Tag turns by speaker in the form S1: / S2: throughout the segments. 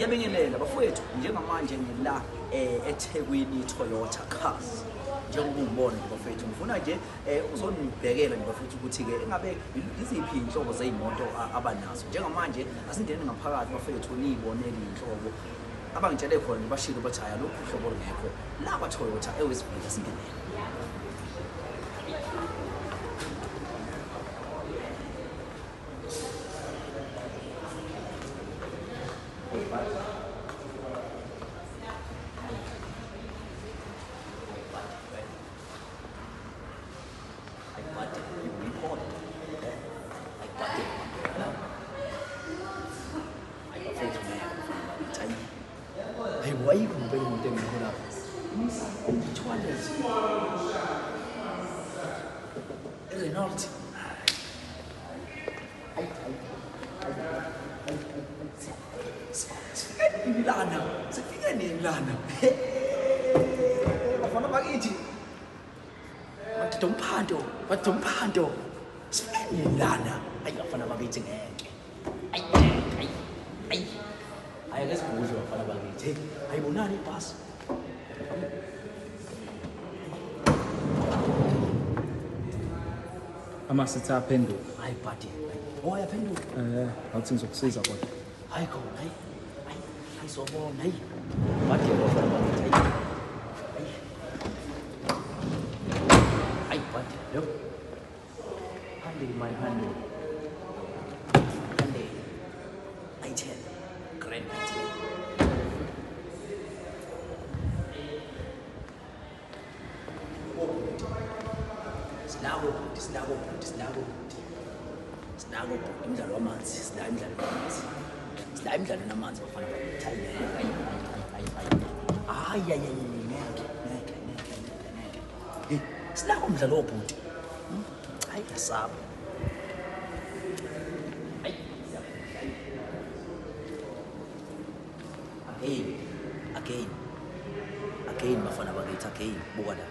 S1: Ngiyabingelela bafowethu, njengamanje ngila eThekwini Toyota Cars. Njengoba ungibona nje bafowethu, ngifuna nje uzonibhekela nje bafowethu ukuthi-ke engabe iziphi iy'nhlobo zey'moto abanazo. Njengamanje asingene ngaphakathi bafowethu, niyibonele iy'nhlobo abangitshele khona nje, bashilo bathi hhayi alukho uhlobo olungekho la kwa-Toyota eWestville. Asingenele. Hayi, ayikho ngempela imoto engekho lapha. 200. Renault. Sifike nini lana? Sifike nini lana? Bafana bakithi. Madoda umphanto, madoda umphanto. Sifike nini lana? Ayi bafana bakithi ngeke. Ayi ayi ayi. Ayi ake sigudle bafana bakithi. Hey, ayibonani ibhasi.
S2: Amasithi aphenduka.
S1: Hayi bhadi. Oh, ayaphenduka.
S2: Awuthi ngizokusiza kodwa.
S1: Hayi khona, hayi. Hayi, hayi sobona, hayi. Bhadi bafana bakithi. Hayi. Hayi. Hayi bhadi. Yo. Hyundai my Hyundai. Hyundai i10. Grand i10. Sinako bhuti, sinako bhuti, sinako bhuti. Sinako bhuti umdlalo wamanzi, sila imidlalo wamanzi. Sila imidlalo namanzi bafana bakithi. Hayi hayi hayi hayi. Hayi hayi hayi ngeke ngeke ngeke ngeke. Hey, sinako umdlalo wobhuti. Hayi ngasaba. Hayi. Again. Again. Again bafana bakithi again buka la.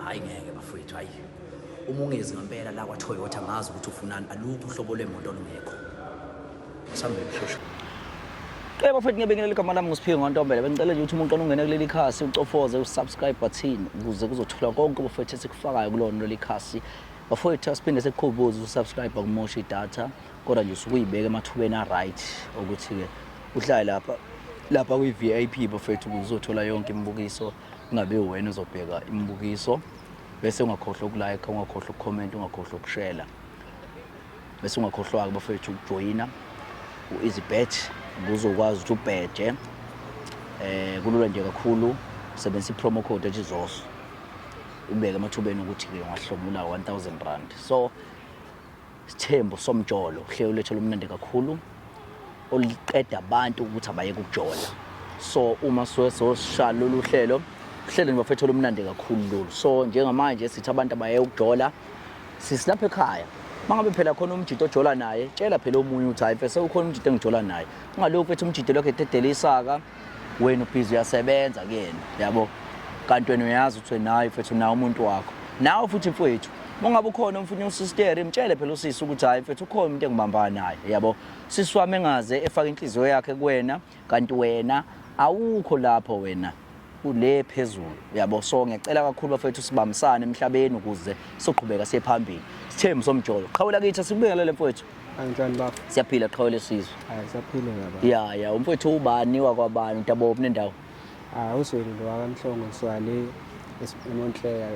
S1: Hayi ngeke bafowethu hayi. Uma ungezi ngempela la kwa Toyota ngazi ukuthi ufunani, alukho uhlobo lwemoto olungekho. Sambe mshosho. Eh bafethu, ngiyabingelela, igama lami nguSiphiwe Ngontombela. Bengicela nje ukuthi umuntu ungene kuleli khasi ucofoze usubscribe button ukuze kuzothola konke bafethu esikufakayo kulona leli khasi. Bafowethu, asiphinde sikukhumbuze, usubscribe akumosha idatha, kodwa nje usuke uyibeka emathubeni a-right ukuthi-ke uhlale lapha kwi-VIP bafethu ukuze uzothola yonke imibukiso, kungabe wena uzobheka imibukiso. Bese ungakhohlwa ukulike, ungakhohlwa ukucomment, ungakhohlwa ukushare, bese ungakhohlwa-ke bafethu ukujoyina u-EasyBet ukuze ukwazi ukuthi ubheje. Kulula nje kakhulu, usebenzisa i-promo code ethi ZOSO, ubeke emathubeni ukuthi-ke ungahlomula 1000 rand. So Sithembu Somjolo, uhlelo lethu olumnandi kakhulu oluqeda abantu ukuthi abayeke ukujola. So uma suke sosishaya lolu hlelo, uhlelo nje bafethu olumnandi kakhulu lolu. So njengamanje sithi abantu abayeke ukujola, sisilapha ekhaya. Mangabe phela khona umjito ojola naye, tshela phela omunye ukuthi hayi mfethu, ukhona umjito engijola naye. Ungalokhu mfethu umjito lokho ededela isaka, wena ubhizi uyasebenza kuyena, yabo. Kanti wena uyazi ukuthi wena hayi mfethu nawe umuntu wakho. Nawe futhi mfowethu, uma ngabe ukhona umfuna usisteri, mtshele phela usisi ukuthi hayi mfethu ukhona umuntu engibambana naye, yabo. Sisi wami engaze efake inhliziyo yakhe kuwena, kanti wena awukho lapho, wena ule phezulu, yabo. So ngiyacela kakhulu bafethu sibambisane emhlabeni ukuze soqhubeka siye phambili. Sithembu Somjolo, qhawula kithi, sikubingelele mfowethu.
S3: Anjani baba?
S1: Siyaphila, qhawule sizwe.
S3: Hayi siyaphila baba.
S1: Ya, umfowethu ubani, wakwabani, udabo nendawo?
S3: Ah, uzweli lo wakamhlongo ngisuka le eMontclair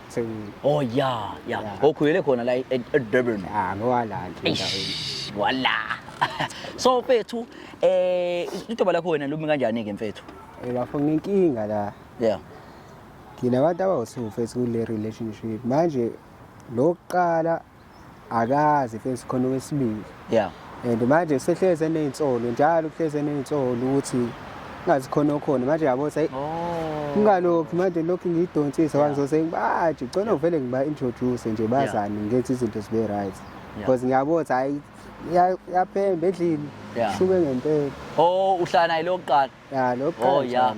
S3: eThekwini.
S1: Oh ya.
S3: Ya.
S1: Okhulele khona la eDurban.
S3: Ah, ngowala nje endaweni.
S1: Eish, wala. So mfethu, udaba lakho wena lumi kanjani ke mfethu?
S3: Bafo, nginenkinga la. Nginabantu abawu-two mfethu kule relationship. Manje lokuqala akazi mfethu khona owesibili. And manje sehleze nezinsolo njalo, kuhleze nezinsolo ukuthi ngazi khona okhona manje, yabo, say kungalokhu manje lokhu ngiyidonsisa, ngizose ngibathi gcona uvele ngiba introduce nje bazane, ngenze izinto zibe right. Because ngiyabona ukuthi hayi yaphemba endlini. Shuke ngempela.
S1: Oh, uhlala naye lo kuqala.
S3: Ya lo kuqala.
S1: Oh ya.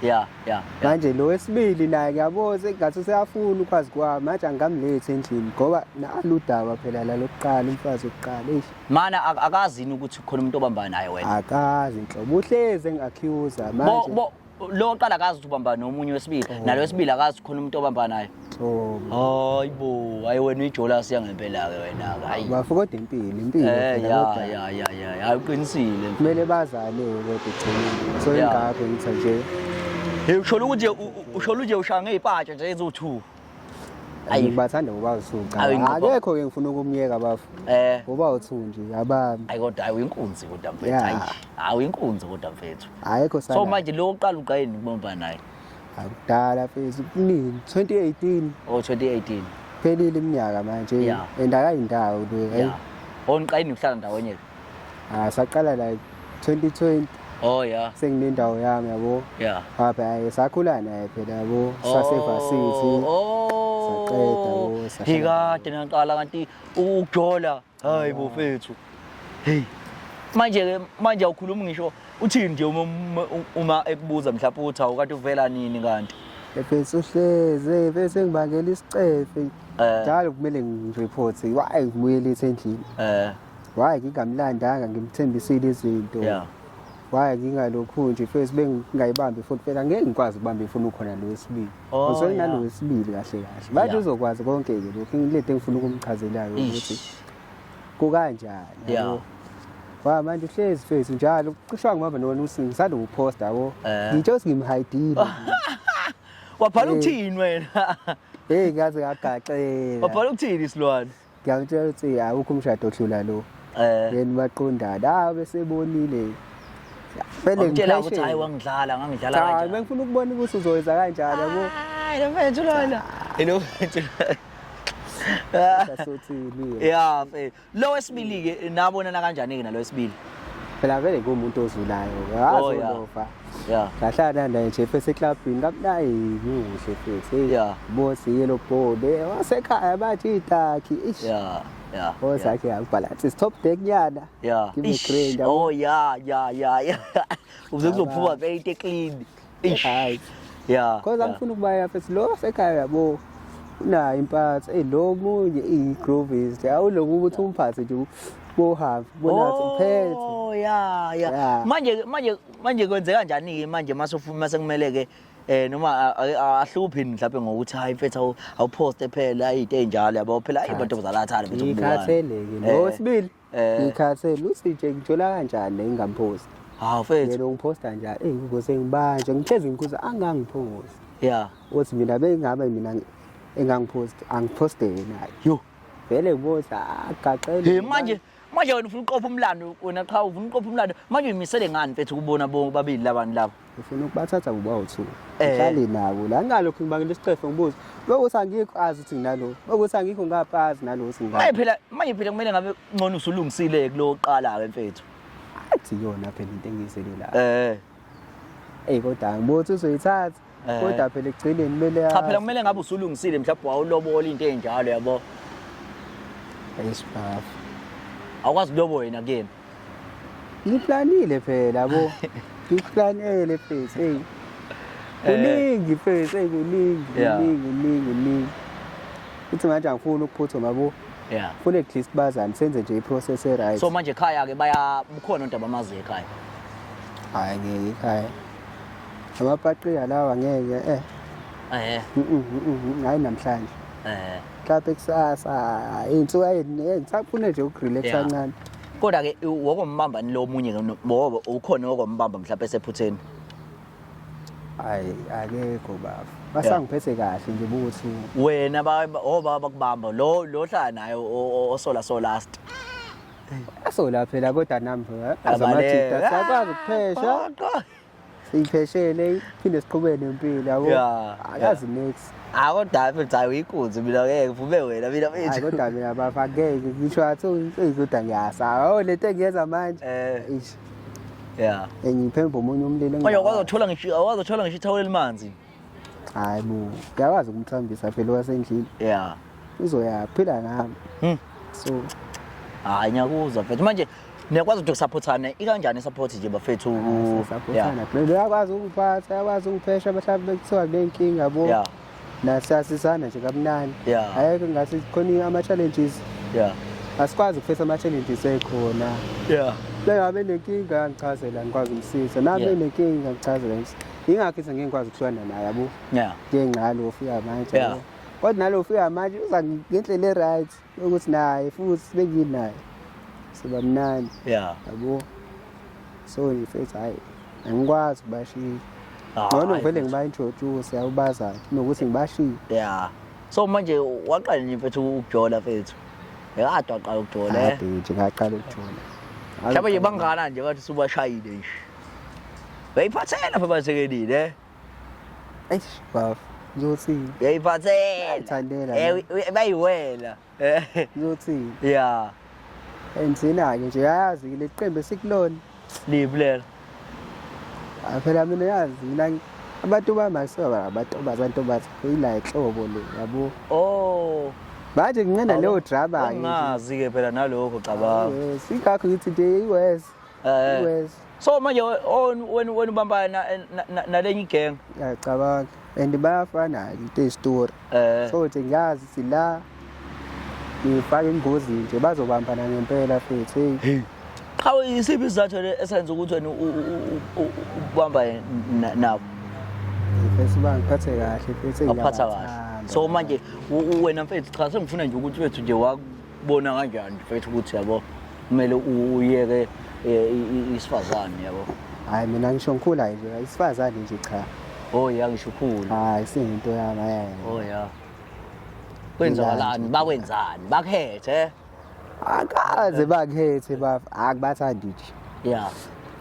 S1: Ya, ya.
S3: Manje lo wesibili naye ngiyabona sengathi useyafuna ukwazi kwami manje angamlethi endlini ngoba naludaba phela la lokuqala umfazi wokuqala eish.
S1: Mana akazi yini ukuthi khona umuntu obamba naye wena?
S3: Akazi nhlobo uhlezi engi-accuse manje.
S1: Bo lo oqala akazi ukuthi ubamba nomunye wesibili oh. Nalo wesibili akazi khona umuntu obamba naye.
S3: Oh.
S1: Hayibo, hayi wena uyijola siya ngempela ke wena ke. Hayi.
S3: Bafo kodwa impilo, impilo.
S1: Eh ya ya ya ya, hayi uqinisile.
S3: Kumele bazane kodwa egcineni. So ingakho ngithi nje.
S1: Hey usho ukuthi usho nje ushaya ngezipatsha nje eziwu2.
S3: Ayi ngibathanda ngoba u2 cha. Akekho ke ngifuna ukumyeka bafo.
S1: Eh.
S3: Ngoba u2 nje abami.
S1: Ayi kodwa ayi uyinkunzi kodwa mfethu. Hayi. Hayi uyinkunzi kodwa mfethu.
S3: Ayikho
S1: sana. So manje lo oqala uqayini kubomba naye.
S3: Akudala mfethu kuningi 2018.
S1: Oh 2018.
S3: Phelile iminyaka manje.
S1: Yeah.
S3: And akayindawo le.
S1: Yeah. Oh niqayini ukuhlala ndawonye.
S3: Ah saqala like 2020.
S1: Oh yeah.
S3: Senginendawo yami yabo.
S1: Yeah.
S3: Apha hayi sakhula naye phela yabo sasevasithi.
S1: Oh.
S3: Saqeda yabo
S1: sahlala. Hikade naqala kanti ukujola. Hayi bo fethu. Hey. Manje ke manje awukhulumi ngisho uthini nje uma ekubuza mhlawumbe uthi awukade uvela nini kanti.
S3: Mfethu uhleze bese ngibangela isicefe.
S1: Eh.
S3: Njalo kumele ngireport why ngibuyelithe endlini.
S1: Eh.
S3: Why ngingamlandanga ngimthembisile izinto.
S1: Yeah.
S3: Why ngingalokhu nje first bengingayibambi ifoni phela ngeke ngikwazi ukubamba ifoni ukhona lo wesibili.
S1: Oh,
S3: Ngisuke
S1: yeah.
S3: nalo wesibili kahle kahle. Manje
S1: Yeah.
S3: uzokwazi konke ke lokhu ngilento engifuna ukumchazelayo
S1: Ish.
S3: ukuthi kukanjani.
S1: Yeah.
S3: yabo. Wa manje uhlezi face njalo kushwa ngibamba nona uthi ngisanda ukuposta yabo.
S1: Eh.
S3: Ngitsho ukuthi ngimhayidile.
S1: Wabhala
S3: Eh.
S1: ukuthini wena?
S3: Hey ngaze ngagaxela.
S1: Wabhala ukuthini isilwane?
S3: Ngiyamtshela ukuthi awukho umshado ohlula lo.
S1: Eh.
S3: Yena baqondana. Ah besebonile. Vele
S1: Wamtshela ukuthi
S3: ngiphesheya.
S1: hayi wangidlala ngangidlala
S3: Cha,
S1: kanjani.
S3: bengifuna ukubona ukuthi uzowenza kanjani yabo.
S1: Hayi lo mfethu lona. Lo mfethu.
S3: Sasothini.
S1: Yeah, mfethu. Lo wesibili ke nabonana kanjani ke nalo wesibili?
S3: Phela vele ngumuntu ozulayo.
S1: Oh, yeah.
S3: Azolofa.
S1: Yeah.
S3: Ngahlala naye nje first eclubini kamnayi muhle futhi. Hey,
S1: Yeah.
S3: Boss yellow board. Wasekhaya bathi itaki. Ish.
S1: Yeah. Yeah.
S3: Boss
S1: yeah.
S3: akhe yakubhalansa top deck nyana.
S1: Yeah.
S3: Give me
S1: Ish.
S3: grand. yabo.
S1: Oh yeah, yeah, yeah, yeah. Uze kuzophuma vele into clean. Ish.
S3: Hayi.
S1: Yeah.
S3: Cause
S1: yeah.
S3: angifuni ukubaya futhi lo wasekhaya yabo. Unayo impatho. Hey lo munye i-groovist. Awuloku ukuthi umphathe nje bohambe bona ukuthi uphethe.
S1: Oh yeah, yeah.
S3: Yeah.
S1: Manje manje manje kwenzeka kanjani ke manje masofuna mase kumele ke noma ahluphi mhlawumbe ngokuthi hayi mfethu awuposte phela izinto ezinjalo yabo phela ayi mantombazana athanda mfethu ukubukana.
S3: Ngikhathele-ke lo wesibili. Ngikhathele uthi nje ngijola kanjani le ngingamphosti.
S1: Hawu mfethu.
S3: Yena ungiphosta njani? Eyi ukuze ngibanje ngihlezi ngikhuza angangiphosti.
S1: Yeah.
S3: Uthi mina bengabe mina engangiphosti angiphosteke naye.
S1: Yo.
S3: Vele ngibothi agaxele.
S1: Hey manje manje wena ufuna uqopha umlando wena qha ufuna uqopha umlando manje uyimisele ngani mfethu ukubona bonke babili labantu laba.
S3: Ngifuna ukubathatha bobawu-two.
S1: Eh.
S3: Ngihlale nabo la ngingalokhu ngibangela isicefe ngibuze. Bekuthi angikho azi ukuthi nginalo. Bekuthi angikho ngapha azi nalo ukuthi
S1: Manje
S3: nginalo.
S1: phela manje phela kumele ngabe ngcono usulungisile kuloqala ke mfethu.
S3: Athi yona phela into engiyizele la.
S1: Eh.
S3: Eyi kodwa angibuthi ukuthi uzoyithatha.
S1: Eh.
S3: Kodwa phela ekugcineni kumele
S1: Cha phela kumele ngabe usulungisile mhlawumbe wawulobola into enjalo yabo.
S3: Ayisibafu.
S1: Awukwazi kulobo wena kuyena.
S3: Ngiplanile phela yabo. Ngiplanele mfethu hey. Kuningi mfethu hey kuningi
S1: Yeah.
S3: kuningi kuningi kuningi. Uthi manje angifuni ukuphuthuma yabo.
S1: Yeah.
S3: Funa at least bazane senze nje i-process e-right.
S1: So manje ekhaya ke baya bukhona udaba amazi ekhaya.
S3: Hayi ngeke ekhaya. Amapaqiya lawa ngeke eh.
S1: Eh.
S3: Hayi namhlanje.
S1: Eh.
S3: Mhlawumbe kusasa insuku ayini ngisafuna nje ukurelax
S1: Yeah.
S3: kancane.
S1: Kodwa ke wokombamba ni lo munye ke ngoba ukhona wokombamba mhlawumbe esephutheni.
S3: Hayi akekho baba. Basangiphethe kahle nje buthu.
S1: Wena ba oba bakubamba lo lo hlala naye osola so last.
S3: Asola phela kodwa nami phela
S1: Abaleka.
S3: azamajita siyakwazi ukuphesha. Siyipheshele phinde siqhubeke nempilo yabo.
S1: Yeah,
S3: Akazi next.
S1: Ah kodwa mfethu hayi uyinkunzi mina ngeke ngivume wena mina
S3: Hayi
S1: mfethu.
S3: kodwa mina baba ngeke ngisho athi eyi kodwa ngiyasaba. Oh lento engiyenza manje.
S1: Eh.
S3: Eish.
S1: Yeah.
S3: Ngiphemba omunye umlilo
S1: Manje awukwazi ukuthola ngisho awukwazi ukuthola ngisho ithawula elimanzi.
S3: Hayi bo, ngiyakwazi ukumthambisa phela wasendlini.
S1: Yeah.
S3: Uzoya phila nami.
S1: Hmm.
S3: So
S1: Hayi, ngiyakuzwa mfethu. Manje niyakwazi ukuthi ukusupportana ikanjani isupport nje bafethu?
S3: Supportana phela, uyakwazi ukungiphatha, uyakwazi ukuphesha mhlawumbe kuthiwa kunenkinga yabo. Nasiyasizana nje kamnandi. Ayekho ngathi khona ama-challenges. Asikwazi ukufesa ama-challenges ekhona. Bengabe nenkinga ngichazela, ngikwazi ukumsiza. Nami nenkinga ngichazela. Ingakho ithi ngeke ngikwazi ukuhlukana naye yabo. Ngenxa yalo ufika manje. Kodwa nalo ufika manje uza ngendlela e-right ukuthi naye futhi benginaye. Siba mnandi. Yabo. So nje mfethu, hayi, angikwazi ukubashiya. Ngcono ngivele ngiba-introduce yawubazane kunokuthi ngibashiye.
S1: Yeah. So manje waqala nje mfethu ukujola mfethu. Ekade waqala ukujola, eh?
S3: Kade nje ngaqala ukujola.
S1: Mhlawumbe nje bangana nje bathi subashayile nje. Uyayiphathela lapha basekelile, eh?
S3: Eish, bafo. Ngizothini?
S1: Uyayiphathela.
S3: Bayithandela.
S1: Eh, bayiwela.
S3: Ngizothini?
S1: Yeah.
S3: Enzina-ke nje yazi le qembu esikulona.
S1: Liphi lelo?
S3: Ah, phela mina yazi mina abantu bami akusibo abantu ila inhlobo le yabo.
S1: Oh.
S3: Manje nginqena leyo drama ke.
S1: Ngazi ke phela nalokho, cabanga.
S3: Yes, ingakho ngithi nje iwes. Iwes.
S1: So manje wena wena ubamba nalenye igenge.
S3: Ngiyacabanga and bayafana into story. So nje ngiyazi ukuthi la ngifaka engozini nje bazobambana ngempela futhi.
S1: Hey. Cha, isiphi isizathu esenza ukuthi wena ubamba nabo?
S3: Mfethu, bangiphathe kahle futhi.
S1: Akuphatha kahle. So manje wena mfethu, cha, sengifuna nje ukuthi mfethu nje wakubona kanjani mfethu ukuthi yabo kumele uyeke isifazane yabo?
S3: Hayi, mina ngisho ngikhula nje isifazane nje cha.
S1: Oh ya, ngisho ukhula.
S3: Hayi, singento yami hayi.
S1: Oh ya. Kwenzakalani? Bakwenzani? Bakhethe?
S3: Akaze bakhethe bafa, akubathandi nje.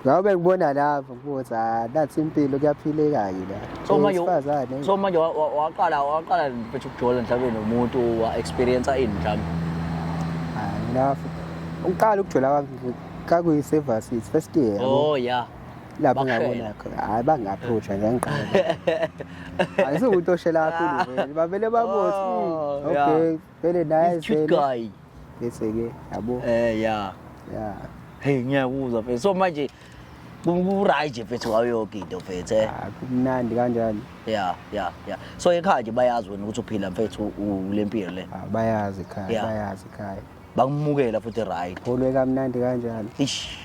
S3: Ngabe ngibona lapho ukuthi ah, nathi impilo kuyaphileka-ke la.
S1: So manje
S3: Isifazane.
S1: So manje waqala mfethu ukujola mhlawumbe nomuntu, wa experience ini mhlawumbe?
S3: Hayi, mina uqala ukujola kwami kakuyise-varsity first year yabo.
S1: Oh ya.
S3: Lapho
S1: Bakushela.
S3: ngabona khona, hhayi, bangi-approach-a nje, ngiqala ayisumuntu oshela kakhulu vele, bavele babothi
S1: Oh, yeah.
S3: okay vele naye
S1: This cute
S3: vele
S1: guy.
S3: Bese-ke yabo.
S1: Eh ya.
S3: Ya.
S1: Hey, ngiyakuzwa mfethu. So manje ku right nje mfethu ngayo yonke into mfethu, eh?
S3: Ah, kumnandi kanjani.
S1: Ya. So ekhaya nje bayazi wena ukuthi uphila mfethu le mpilo le.
S3: Ah, bayazi ekhaya. Bayazi ekhaya.
S1: Bakumukela futhi, right?
S3: Kholwe kamnandi kanjani.
S1: Ish.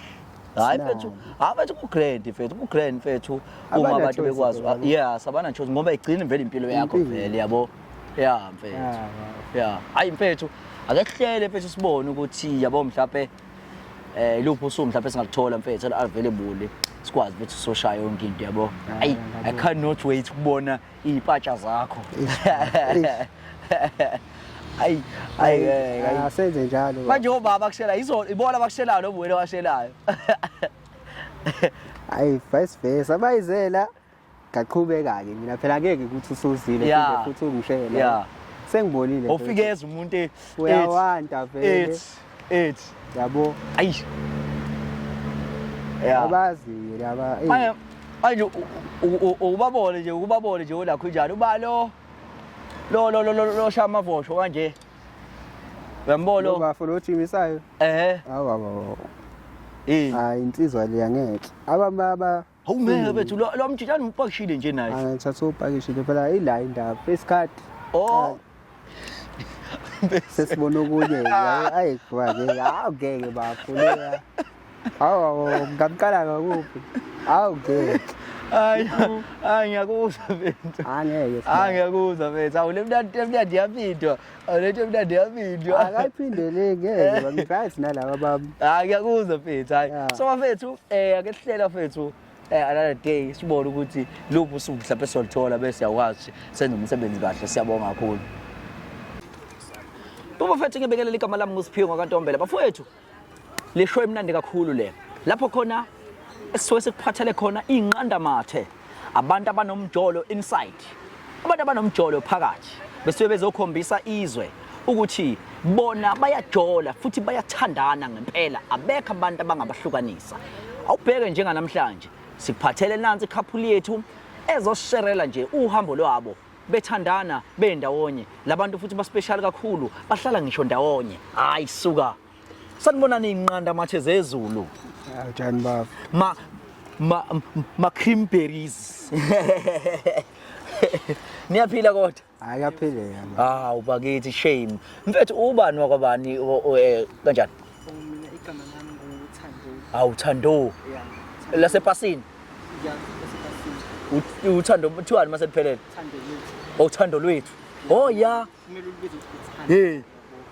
S1: Hayi mfethu, hayi mfethu, ku grand mfethu, ku grand mfethu uma
S3: Abana
S1: abantu
S3: choice
S1: bekwazi.
S3: phela.
S1: Yeah, sabana choice ngoba igcine vele impilo yakho
S3: Impilo.
S1: vele yabo. Yeah mfethu. Yeah. Hayi mfethu, ake sihlele mfethu sibone ukuthi yabo mhlawumbe luphi usuku mhlawumbe singakuthola mfethu available, sikwazi mfethu soshaya yonke into yabo. Ayi, I cannot wait ukubona izipatsha zakho. Ayi ayi ayi.
S3: Asenze njalo.
S1: Manje obaba kushela izo ibona bakushelayo noma wena washelayo?
S3: Hayi, vice versa, bayizela ngaqhubeka-ke mina phela, angeke ukuthi usuzile phinde futhi ungishele. Sengibonile.
S1: Ofikeza umuntu
S3: Uyawanta vele.
S1: Ethi ethi
S3: Yabo.
S1: Ayi. Yeah.
S3: Abazi laba.
S1: Manje manje ubabone nje, ukubabone nje ulakho njalo uba lo shaya amavosho kanje. Uyambona
S3: lo bafo lo jimisayo?
S1: Eh.
S3: Awu awu.
S1: Eh.
S3: Hayi, insizwa le angeke. Ababa
S1: Awungeke bethu, lo mjitshana upakishile nje naye.
S3: Angithatha upakishile phela, ila indaba face card.
S1: Oh.
S3: Sesibona okunye, ayi kwake, hawu ngeke bafo leya. Hawu, ngamqala ngakuphi? Hawu ngeke.
S1: Hayi hayi, ngiyakuzwa mfethu.
S3: Angeke.
S1: Hayi, ngiyakuzwa mfethu. Awu, le mnandi yaphindwa. Awu, lento emnandi yaphindwa.
S3: Akayiphindele, ngeke bangi-right nalaba bami.
S1: Hayi, ngiyakuzwa mfethu, hayi. So bafethu, ake sihlela mfethu another day sibone ukuthi luphi usuku mhlawumbe solithola bese siyakwazi senze umsebenzi kahle. Siyabonga kakhulu. Bafethu, ngibingelela, igama lami nguSiphiwe ngakaNtombela. Bafowethu, le show emnandi kakhulu le. Lapho khona esisuke sikuphathele khona inqandamathe, abantu abanomjolo inside, abantu abanomjolo phakathi, bese bezokhombisa izwe ukuthi bona bayajola futhi bayathandana ngempela, abekho abantu abangabahlukanisa. Awubheke njenganamhlanje sikuphathele nansi i-couple yethu ezosherela nje uhambo lwabo bethandana bendawonye. Labantu futhi ba-special kakhulu, bahlala ngisho ndawonye. Hayi suka. Sanibonani inqanda mathe zezulu.
S3: Awujani baba.
S1: Ma ma ma creamberries. Niyaphila kodwa?
S3: Hayi yaphileka.
S1: Hawu bakithi shame. Mfethu ubani wakwabani kanjani?
S4: Mina igama lami nguThando.
S1: Hawu Thando.
S4: Yeah.
S1: Lasepasini.
S4: Yeah, lasepasini.
S1: Uthando kuthiwani mase liphelele?
S4: Thando lwethu.
S1: Oh Thando lwethu. Oh yeah.
S4: Kumele ulibize ukuthi uThando.
S1: Hey.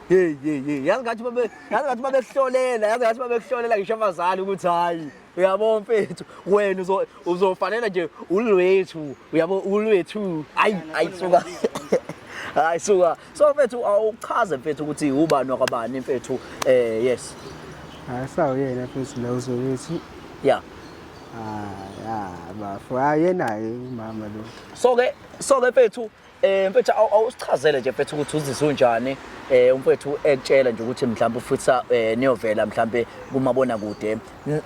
S1: Hey hey hey. Yazi ngathi babe yazi ngathi babekuhlolela, yazi ngathi babekuhlolela ngisho abazali ukuthi hayi uyabo mfethu wena uzofanele nje ulwethu, uyabo ulwethu. Hayi hayi suka. Hayi suka. So mfethu awuchaze mfethu ukuthi ubani wakwabani mfethu yes.
S3: Hayi sawuyena mfethu la uzokuthi.
S1: Yeah.
S3: Ah ya bafo ayenaye umama lo.
S1: So ke mfethu mfethu awusichazele nje mfethu ukuthi uzizwa unjani umfethu ekutshela nje ukuthi mhlawumbe futhi niyovela mhlawumbe kumabona kude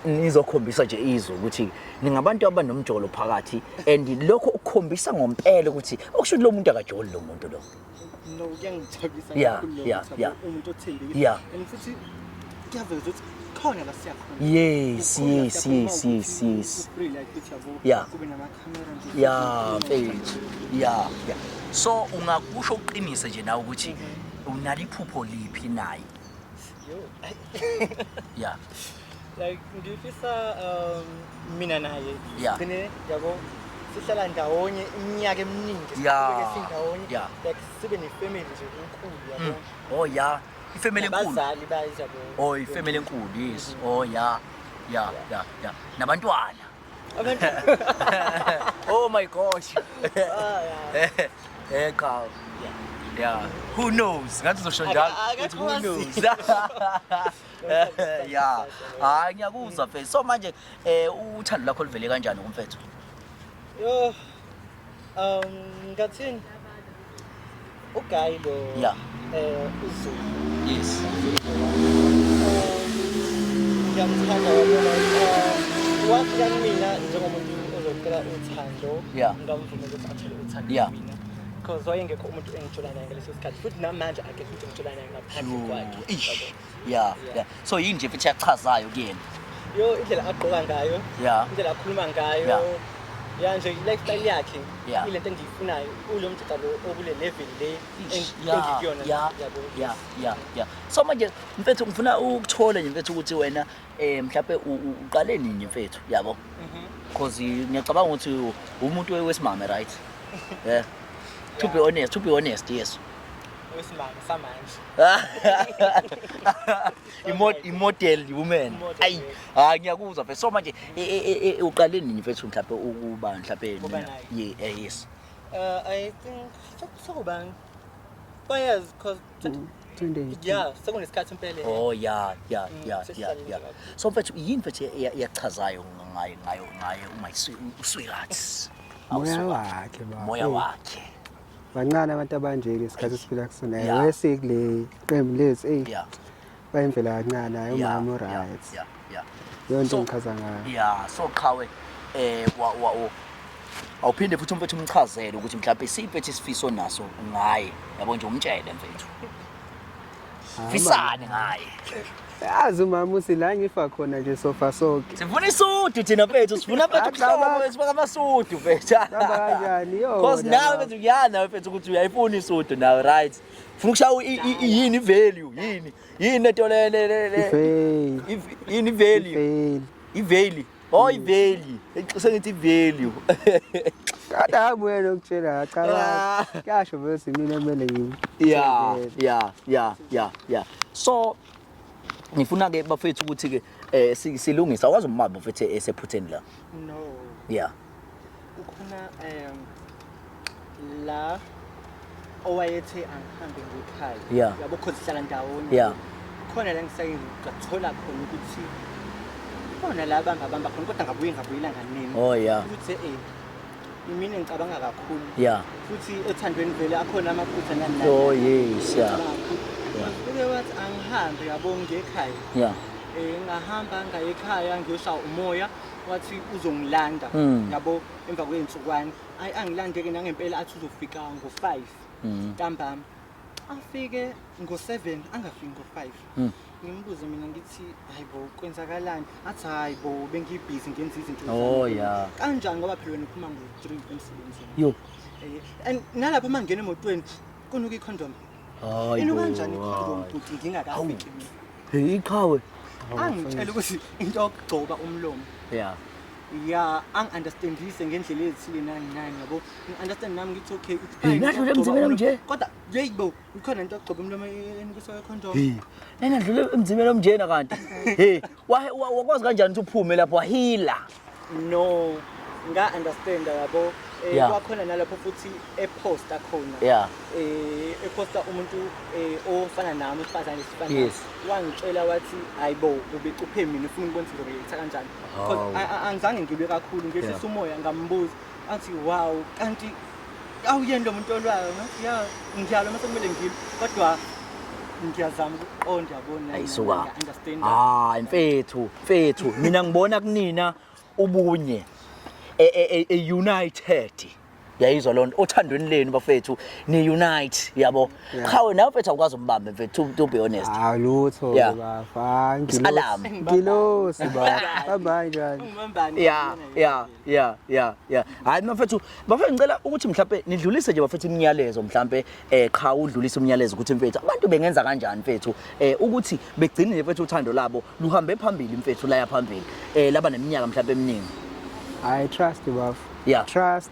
S1: nizokhombisa nje izwe ukuthi ningabantu abanomjolo phakathi and lokho ukukhombisa ngompela ukuthi okusho lo muntu akajoli lo muntu lo.
S4: No, kuyangijabulisa kakhulu lokho ukuthi umuntu othembekile. And futhi kuyaveza ukuthi khona la siya khona.
S1: Yes, yes, yes, yes, yes.
S4: Free like ukuthi yabo kube namakhamera nje.
S1: Yeah, mfethu. Yeah, yeah. So ungakusho uqinise nje nawe ukuthi unalo iphupho liphi naye? Yeah.
S4: Like ngifisa mina naye
S1: gcine
S4: yabo sihlala ndawonye iminyaka eminingi siqhubeke sindawonye like sibe nefamily nje enkulu yabo.
S1: Oh yeah, ifamily enkulu.
S4: Abazali bayiza yabo.
S1: Oh ifamily enkulu, yes. Oh yeah. Yeah, yeah, yeah. Nabantwana.
S4: Abantu.
S1: Oh my gosh.
S4: Ah yeah.
S1: Cha. Yeah. Who knows? Ngathi uzosho njalo. Who knows? Yeah. Hayi ngiyakuzwa mfethu. So manje uthando lakho livele kanjani kumfethu?
S4: Yo. Ngathini? Uguy lo.
S1: Yeah.
S4: uZulu.
S1: Yes.
S4: Ngiyamthanda wabona. Wafika kumina njengomuntu ozocela uthando. Ngamvumela ukuthi athole uthando kumina. Because wayengekho umuntu engithola naye ngaleso sikhathi futhi namanje akekho umuntu engithola naye ngaphandle kwakhe.
S1: Yeah, yeah. So yini nje futhi yachazayo kuyena?
S4: Yo indlela agqoka ngayo, indlela akhuluma ngayo. Ya nje lifestyle yakhe ilento engiyifunayo ulo mjita lo okule level le engikuyona yabo.
S1: Yeah, yeah, yeah. So manje mfethu ngifuna ukuthola nje mfethu ukuthi wena mhlawumbe uqale nini mfethu yabo? Because ngiyacabanga ukuthi umuntu wesimame right? Yeah. To be honest, yes.
S4: Wesimame samanje.
S1: Imodel woman. Ayi, hayi ngiyakuzwa mfethu. So manje uqale nini mfethu mhlawumbe ukuba mhlawumbe yeah, yes.
S4: I think sokubani? Bayazi because yeah, sekunesikhathi impela.
S1: Oh yeah, yeah, yeah, yeah, yeah. So mfethu yini mfethu yachazayo ngaye uma usweetheart.
S3: Moya wakhe baba.
S1: Moya wakhe.
S3: Bancane abantu abanje lesikhathi esiphila kusona. Wesikule qembu lethu eh. Bayimvela kancane hayi umama right.
S1: Yeah, yeah.
S3: Yonke ngichaza ngayo.
S1: Yeah, so qhawe awuphinde futhi umfethu umchazele ukuthi mhlawumbe siphethe isifiso naso ngaye. Yabo nje umtshele mfethu. Fisane ngaye.
S3: Yazi umama uthi la ngifa khona nje sofa sonke.
S1: Sifuna isudu thina mfethu, sifuna mfethu kuhlobo, sifuna amasudu mfethu.
S3: Kanjani yo?
S1: Because nawe mfethu kuyana mfethu ukuthi uyayifuna isudu nawe right. Ufuna ukushaya yini value yini? Yini lento le le. Yini value? I-value. Oh i-value. Sengithi i-value.
S3: Kade abuye lokutshela cha. Kuyasho bese mina kumele ngimi.
S1: Yeah, yeah, yeah, yeah, yeah. So ngifuna ke bafethu ukuthi ke silungise awazi umama mfethu esephutheni la.
S4: No.
S1: Yeah.
S4: Ukhona la owayethe angihambe ngekhaya. Yabo cause sihlala ndawonye.
S1: Yeah.
S4: Khona la ngisake ngathola khona ukuthi khona la bangabamba khona kodwa ngabuye ngabuyela nganini.
S1: Oh yeah.
S4: Ukuthi mina ngicabanga kakhulu.
S1: Yeah.
S4: Futhi othandweni vele akhona amaphutha nani nani.
S1: Oh yes, yeah.
S4: Uke wathi angihambe yabo ngekhaya.
S1: Yeah.
S4: Ngahamba ngaye ekhaya ngiyoshaya umoya wathi uzongilanda yabo emva kwezinsukwana. Ayi angilande ke nangempela athi uzofika ngo5 ntambama. Afike ngo7 angafiki ngo5. Ngimbuze mina ngithi hayi bo, kwenzakalani? Athi hayi bo, bengibhizi ngenza izinto
S1: Oh,
S4: zami.
S1: yeah.
S4: Kanjani ngoba phela wena uphuma ngo-3 emsebenzini.
S1: Yo.
S4: And nalapho uma ngingena emotweni kunuka i-condom.
S1: Hayi
S4: Inuka
S1: bo,
S4: kanjani i-condom
S1: hayi.
S4: bhuti ngingakafiki mina?
S1: Hey, iqhawe.
S4: Angitshela ukuthi into yokugcoba umlomo.
S1: Yeah.
S4: Ya, angi-understandise ngendlela ezithile nani nani yabo. Ngi-understand nami ngithi okay, it's
S1: Hey,
S4: fine.
S1: nadlula
S4: ukugcoba
S1: emzimbeni
S4: umlomo.
S1: omnje?
S4: Kodwa yeyi bo, ikhona into yokugcoba umlomo enukiswa ye-condom.
S1: Hey, nandlule emzimbeni omnjena kanti. Hey, wakwazi kanjani ukuthi uphume lapho wahila?
S4: No, nga-understanda yabo. Kwakhona nalapho futhi eposta khona. Eposta umuntu ofana nami, usifazane esifana nami. Wangitshela wathi hayibo, ubecuphe mina ufuna ukubona ukuthi ngizoreacta kanjani. Because angizange ngilwe kakhulu, ngehlisa umoya ngambuza. Athi wow, kanti awuyena lo muntu olwayo. Ngathi ya, ngiyalwa mase kumele ngilwe. Kodwa ngiyazama ukuqonda yabo nani,
S1: Ayi, suka.
S4: ngiya-understand.
S1: Hayi mfethu, mfethu, mina ngibona kunina ubunye. United. Yayizwa lonto othandweni lenu bafethu, ni unite yabo. Qhawe nawe mfethu awukwazi umbambe mfethu, to be honest.
S3: Ah, lutho bafa.
S1: Alarm.
S3: Ngilosi ba. Bamba kanjani?
S4: Ungibambani?
S1: Ya, ya, ya, ya, ya. Hayi bafethu, bafethu ngicela ukuthi mhlambe nidlulise nje bafethu imiyalezo mhlambe, qha udlulise umyalezo ukuthi mfethu abantu bengenza kanjani mfethu, ukuthi begcine nje mfethu uthando labo luhambe phambili mfethu laya phambili. Laba neminyaka mhlambe eminingi.
S3: I trust you bafo.
S1: Yeah.
S3: Trust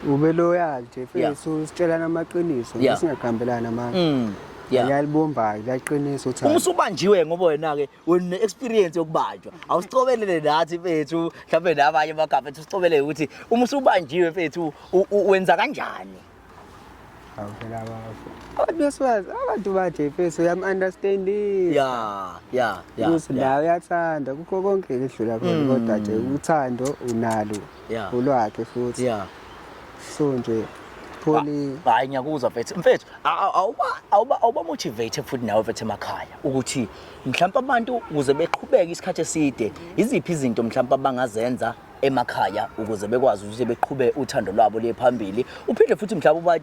S3: ube loyal nje mfethu, sitshelana amaqiniso, singaqambelana amanga. Ngiyalibomba liyaqinisa uthando.
S1: Uma usubanjiwe ngoba wena ke wena experience yokubanjwa. Awusicobelele nathi mfethu, mhlawumbe nabanye abagaba mfethu usicobelele ukuthi uma usubanjiwe mfethu wenza kanjani?
S3: Awu phela bafo. Abantu besifazane, abantu baje mfethu uyam-understandisa.
S1: Yeah, yeah, yeah,
S3: Ukuthi
S1: yeah.
S3: la uyathanda kukho konke edlula khona kodwa nje uthando unalo. Ulwakhe futhi. So nje pholi.
S1: Hayi ngiyakuzwa mfethu. Mfethu, awuba motivate futhi nawe mfethu emakhaya ukuthi mhlawumbe abantu ukuze beqhubeke isikhathi eside, iziphi izinto mhlawumbe abangazenza emakhaya ukuze bekwazi ukuthi beqhube uthando lwabo liye phambili. Uphinde futhi mhlawumbe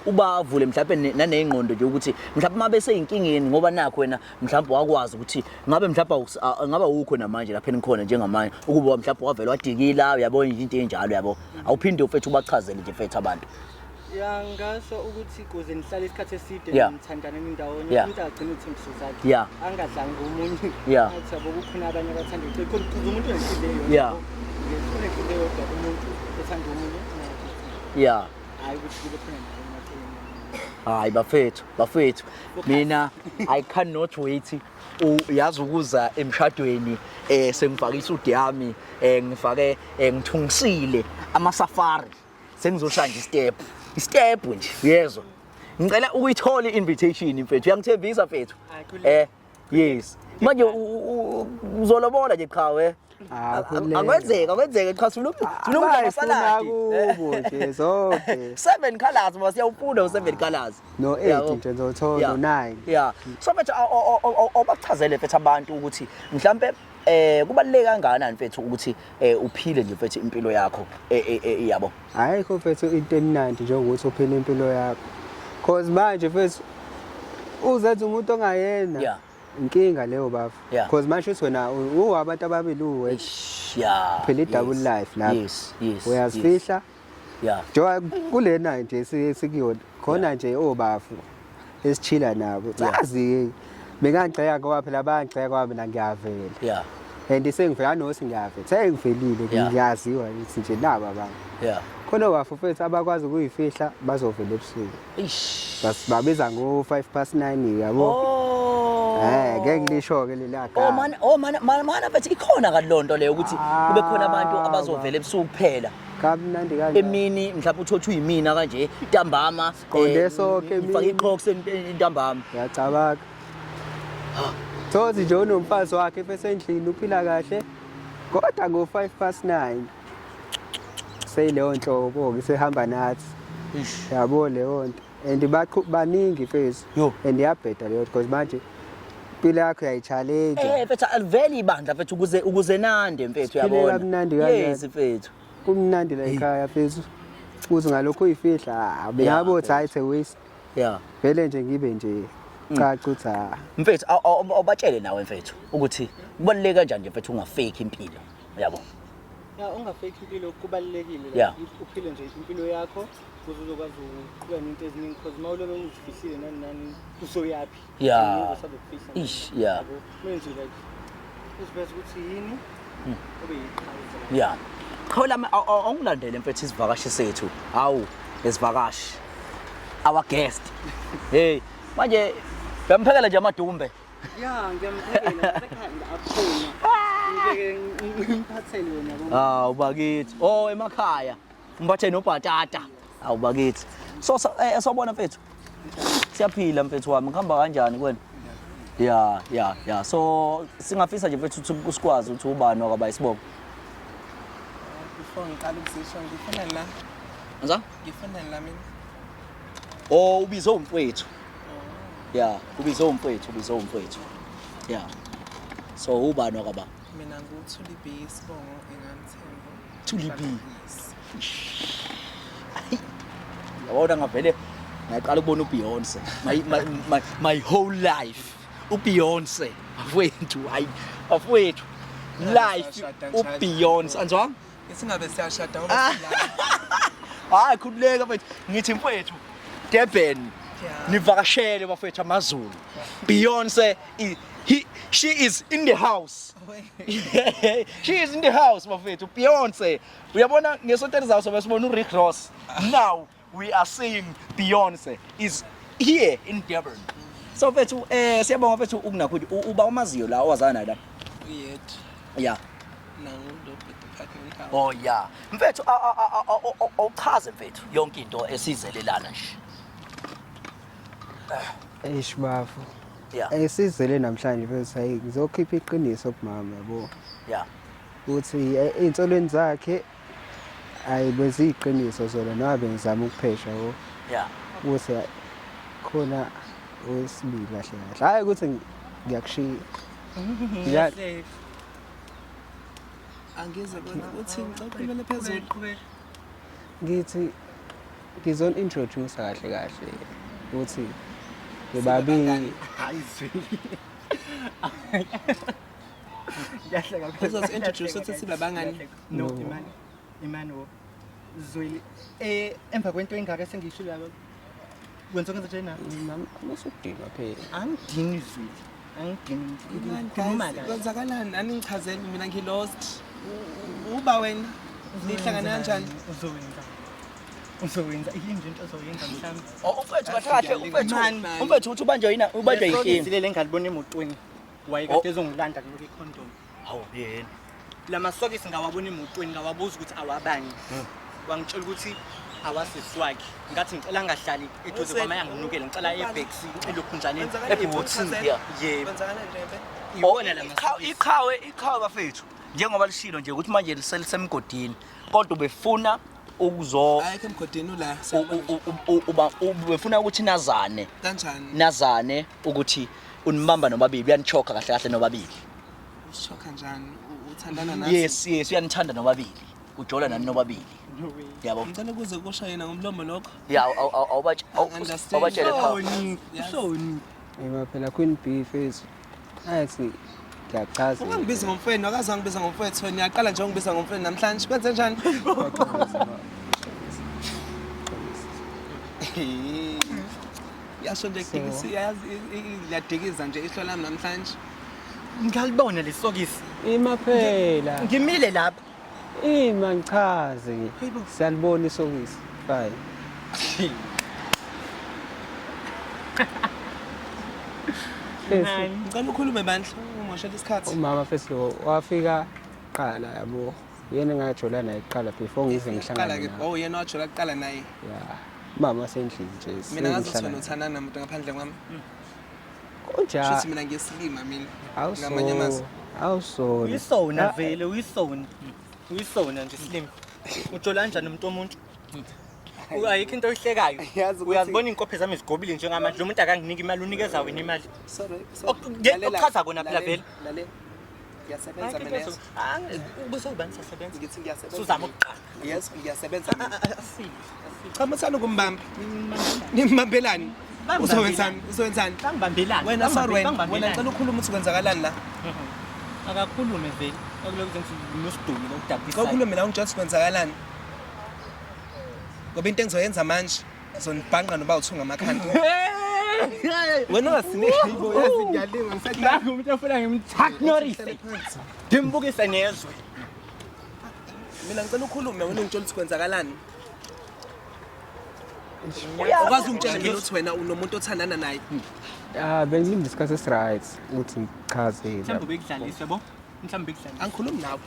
S1: ubavule mhlawumbe nanengqondo nje ukuthi mhlawumbe uma beseyinkingeni ngoba nakho wena mhlawumbe wakwazi ukuthi ngabe mhlawumbe ngabe awukho namanje lapha enikhona njengamanje ukuba mhlawumbe wavela wadikila uyabona nje into enjalo yabo. Awuphinde mfethu ubachazele nje mfethu abantu.
S4: Ya, ngasho ukuthi kuze nihlale isikhathi eside nithandane nindawonye, umuntu agcine izithembiso zakhe. Angadlali ngomunye. Athi yabo kukhona abanye abathanda ukuthi khona kuze umuntu onenhliziyo eyodwa. Yes, unenhliziyo eyodwa umuntu othanda omunye, naye. Hayi ukuthi kube khona naye emaceleni.
S1: Hayi bafethu, bafethu. Mina I cannot wait. Uyazi ukuza emshadweni, sengifake isuit yami, ngifake, ngithungisile ama safari. Sengizoshaya nje step. Step nje, uyezwa. Ngicela ukuyithola i-invitation mfethu. Uyangithembisa mfethu?
S4: Hayi, kulungile.
S1: Yes. Manje uzolobola nje qhawe.
S3: Ah, kulungile.
S1: Akwenzeka, akwenzeka qha sifuna ukudla
S3: Bayifuna
S1: amasaladi.
S3: kubo nje zonke.
S1: 7 colors mase siyawufuna u7 colors.
S3: No 8
S1: Yabo.
S3: nje ngizothola no 9.
S1: So mfethu awubachazele mfethu abantu ukuthi mhlambe kubaluleke kangakanani mfethu ukuthi uphile nje mfethu impilo yakho yabo.
S3: Ayikho mfethu into emnandi njengokuthi uphile impilo yakho. Cause manje mfethu uzenza umuntu ongayena. Inkinga leyo bafo. Cause manje uthi wena uwabantu ababili uwe.
S1: Eish, yeah.
S3: Phila i-double life lapho.
S1: Yes, yes,
S3: Uyazifihla.
S1: yes.
S3: Njengoba kulena nje sikuyona khona nje obafu esichila nabo. Sazi bengangigxeka ngoba phela bayangigxeka ngoba mina ngiyavela. And sengivela nokuthi ngiyavela. Sengivelile ngiyaziwa ukuthi nje naba abantu. Khona obafu mfethu abakwazi ukuyifihla bazovela ebusuku.
S1: Eish.
S3: Babiza ngo five past nine yabo.
S1: Oh.
S3: Ngeke ngilisho ke lela gama.
S1: Oh man, oh man, man, man, mfethu ikhona kanti lonto leyo ukuthi kube khona abantu abazovela ebusuku kuphela.
S3: Kamnandi kanjani?
S1: Emini mhlawumbe uthothe uyimina kanje ntambama,
S3: Siqonde sonke
S1: ngifake
S3: emini.
S1: iqhoks ntambama.
S3: Ngiyacabanga. Thozi nje unomfazi wakhe bese endlini uphila kahle. Kodwa ngo five past nine seyileyo nhlobo ke sehamba nathi.
S1: Eish.
S3: Yabo leyo nto. And baningi mfethu.
S1: Yo.
S3: And iyabheda leyo because manje impilo yakho uyayi-challenge.
S1: Mfethu aliveli ibandla mfethu ukuze nande mfethu
S3: Siphile
S1: uyabona.
S3: kamnandi kanjani?
S1: Yes mfethu.
S3: Kumnandi la ekhaya mfethu. Uthi ngalokho uyifihla, bengabo uthi hayi it's a waste. Vele nje ngibe nje. Caca ukuthi ha.
S1: Mfethu awubatshele nawe mfethu ukuthi kubaluleke kanjani nje mfethu ungafake impilo. Yabo.
S4: Ya, ungafake impilo kubalulekile like, uphile nje impilo yakho ukuze uzokwazi ukuqhubeka nento eziningi because uma ulobe uzifihlile nani nani uzoyaphi? Usazokufihla.
S1: Ish, yeah.
S4: Yabo, kumele nje like uziveze ukuthi yini ube yiqhawe.
S1: Yeah. Qhawe lami awungilandele mfethu isivakashi sethu. Hawu, isivakashi. Our guest. Hey, manje uyamphekela nje amadumbe.
S4: Ya, ngiyamphekela ngasekhaya akhona. Ngibeke ngiphathele wena yabo.
S1: Hawu bakithi. Oh emakhaya. Umphathe nobhatata. Hawu bakithi. So sobona mfethu. Siyaphila mfethu wami. Ngihamba kanjani kuwena? Ya, ya, ya. So singafisa nje mfethu ukuthi usikwazi ukuthi ubani wakaba isibongo.
S5: Before ngiqala ukuzisho ngifuna la.
S1: Anza?
S5: Ngifuna la mina.
S1: Oh ubizo umfowethu. Ya, ubizo umfowethu, ubizo umfowethu. Ya. So ubani wakaba?
S5: Mina nguThuli B isibongo engamthembu.
S1: Thuli B. Yabona ngavele ngaqala ukubona uBeyonce. My whole life uBeyonce. Bafowethu, hayi bafowethu. Life uBeyonce. Anzwa?
S5: Isingabe siyashada ngoba sila.
S1: Hayi khululeka mfethu. Ngithi mfowethu Durban. Nivakashele bafowethu amaZulu. Beyonce she is in the house. She is in the house bafethu. Beyonce. Uyabona ngesonto elizayo sobe sibona uRick Ross. Now we are seeing Beyonce is here in Durban. So mfethu siyabonga mfethu ukunakho uba umaziyo la owazana naye la.
S5: Uyethu.
S1: Yeah.
S5: Nangu lo department.
S1: Oh yeah. Mfethu awuchaze mfethu yonke into esizelelana nje.
S3: Eish bafo.
S1: Yeah.
S3: Esizele namhlanje mfethu hayi ngizokhipha iqiniso kumama yabo.
S1: Yeah.
S3: Ukuthi ey'nsolweni zakhe ayi beziyiqiniso zona noma bengizama ukuphesha yabo.
S1: Yeah.
S3: Ukuthi khona owesibili kahle kahle. Hayi ukuthi ngiyakushiya. Ya
S5: Angizwe kona uthi ngicela ukhulumele phezulu.
S3: Ngithi ngizon introduce kahle kahle ukuthi ngibabili.
S4: Hayi Zweli. Ngiyahleka phela.
S5: Uzosi introduce ukuthi sibe abangani.
S4: No, Imani. Imani wo. Zweli emva kwento engaka esengiyishilo yabo. Wenza kwenza nje na?
S3: Mama usudinwa phela.
S4: Angidini Zweli. Angidini. Ngikhuluma kahle.
S5: Kwenzakalani? Aningichazeli mina ngi-lost. Uba wena nihlangana kanjani?
S4: Uzowenza. Uzowenza yini into ozoyenza mhlawumbe?
S1: Oh umfethu kahle kahle umfethu.
S5: Man, man.
S1: Umfethu uthi ubanjwe yina ubanjwe yinkinga.
S4: Isokisi engalibona emotweni. Wayekade ezongilanda kunuka icondom.
S1: Hawu yena.
S4: Lamasokisi ngawabona emotweni ngawabuza ukuthi awabani. Wangitshela ukuthi awasisi wakhe. Ngathi ngicela angahlali eduze kwami ayanginukela ngicela ebhekisi elokhunjaneni.
S1: Ebhuthini, yeah.
S4: Yebo.
S5: Kwenzakalani nje mfethu?
S4: Iwona lamasokisi.
S1: Iqhawe bafethu. Njengoba lishilo nje ukuthi manje lisemgodini kodwa ubefuna ukuzo
S5: Ayikho emgodini ula.
S1: uba ubefuna ukuthi nazane.
S5: Kanjani?
S1: Nazane ukuthi unibamba nobabili uyanichoka kahle kahle nobabili.
S5: Ushoka kanjani? Uthandana nathi?
S1: Yes, yes uyanithanda nobabili. Ujola nani nobabili. Yabo.
S5: Ngicela ukuze kusho yena ngomlomo lokho.
S1: Yeah, awubatshele qha.
S4: Usoni.
S3: Ema phela Queen B mfethu. Athi ngiyachaza.
S5: Ungangibizi ngomfowenu, akaze wangibiza ngomfowethu wena. Uyaqala nje ungibiza ngomfowenu namhlanje. Kwenze njani? Yasho nje kudikisa yazi liyadikiza nje ihlo lami namhlanje.
S4: Ngalibona lesokisi.
S3: Ima phela.
S4: Ngimile lapha.
S3: Ima ngichaze. Siyalibona isokisi. Fine.
S5: Ngicela ukhulume bandla, ungoshela isikhathi.
S3: Umama first lo wafika qala yabo. Yena engajola naye kuqala before ngize ngihlangane
S5: ke.
S3: naye.
S5: Oh yena wajola kuqala naye.
S3: Yeah. Mama sendlini nje.
S5: Mina ngazi ukuthi wena uthandana namuntu ngaphandle kwami.
S3: Kunjani?
S5: Shuthi mina ngiyesilima mina. Ngamanye amazwi.
S3: Awusona.
S4: Uyisona vele, uyisona. Uyisona nje silima. Ujola kanjani umuntu omuntu? Ayikho into oyihlekayo. Uyazibona inkophe zami zigobile njengamanje. Lo muntu akanginiki imali, unikeza wena imali.
S5: Sorry.
S4: Okuchaza kona phela vele.
S5: Lalela. Ngiyasebenza mina.
S4: Ubuse ubani sasebenza?
S5: Ngithi ngiyasebenza.
S4: Suzama ukuqala.
S5: Yes, ngiyasebenza mina. Cha muthanda ukumbamba. Nimbambelani? Uzowenzani? Uzowenzani?
S4: Bangibambelani.
S5: Wena sorry wena. Wena ngicela ukhulume ukuthi kwenzakalani la.
S4: Akakhulume vele. Akulokhu ngithi nosidumo lokudabisa.
S5: Ukhulume la ungitshela ukuthi kwenzakalani. Ngoba into engizoyenza manje ngizonibhanqa noba uthunga amakhanda. Wena ungasiniki hayibo yazi ngiyalinga ngisathi
S4: Nangu umuntu ofuna ngimchuck Norris. Ngimbukise nezwe.
S5: Mina ngicela ukhulume wena ungitshela ukuthi kwenzakalani. Ukwazi ungitshela mina ukuthi wena unomuntu othandana naye.
S3: Ah, bengilinde isikhathi esi-right ukuthi ngichaze.
S4: Mhlawumbe ubekudlalisa yabo. Mhlawumbe bekudlalisa.
S5: Angikhulumi nawe.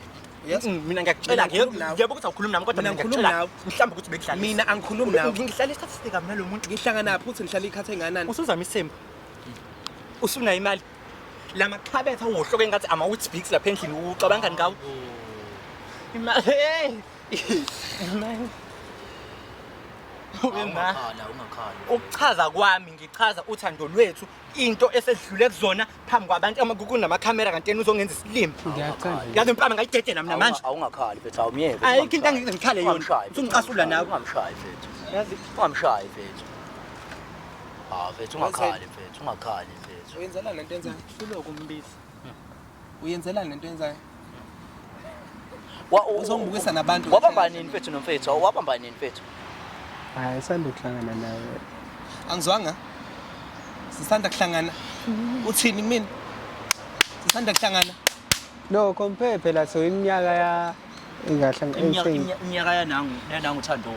S5: Yes.
S4: Mina ngiyakutshela
S5: Mina ngikhulumi nawe.
S4: yebo ukuthi awukhulumi nami kodwa
S5: Mina
S4: mina
S5: ngikhulumi
S4: ngiyakutshela
S5: nawe.
S4: mhlawumbe ukuthi bekudlalisa.
S5: Mina angikhulumi nawe.
S4: Ngihlala isikhathi eside kabi nalo muntu.
S5: Ngihlangana phi ukuthi ngihlala ikhathi enganani?
S4: Usuzama isembu. Usunayo imali. La makhabethe awohloke engathi ama-Weet-Bix lapha endlini ucabangani ngawo? Imali. Hey! Imali. Ube ma.
S1: Ungakhala, ungakhala.
S4: Ukuchaza kwami ngichaza uthando lwethu into esedlule kuzona phambi kwabantu ama kunamakhamera kanti yena uzongenza isilima.
S3: Ngiyakuthanda.
S4: Yazi impama ngayidedela mina manje.
S1: Awungakhali mfethu, awumyeke.
S4: Ayikho into angeke ngikhale yona.
S1: Ungamshayi, mfethu,
S4: Usungicasula nawe.
S1: Ungamshayi mfethu.
S4: Yazi
S1: Ungamshayi mfethu. Ah mfethu ungakhali mfethu, ungakhali mfethu.
S5: Uyenzelani lento enzayo?
S4: uloku umbiza.
S5: Uyenzelani lento enzayo?
S1: Wa-
S5: Uzongibukisa nabantu.
S1: Wabamba nini mfethu nomfethu? Wabamba nini mfethu?
S3: Hayi, sisanda kuhlangana naye.
S5: Angizwanga. Sisanda kuhlangana. Uthini kumina? Sisanda kuhlangana.
S3: No, compare phela so iminyaka ya engahlangana
S1: Iminyaka yanangu, yanangu uthando.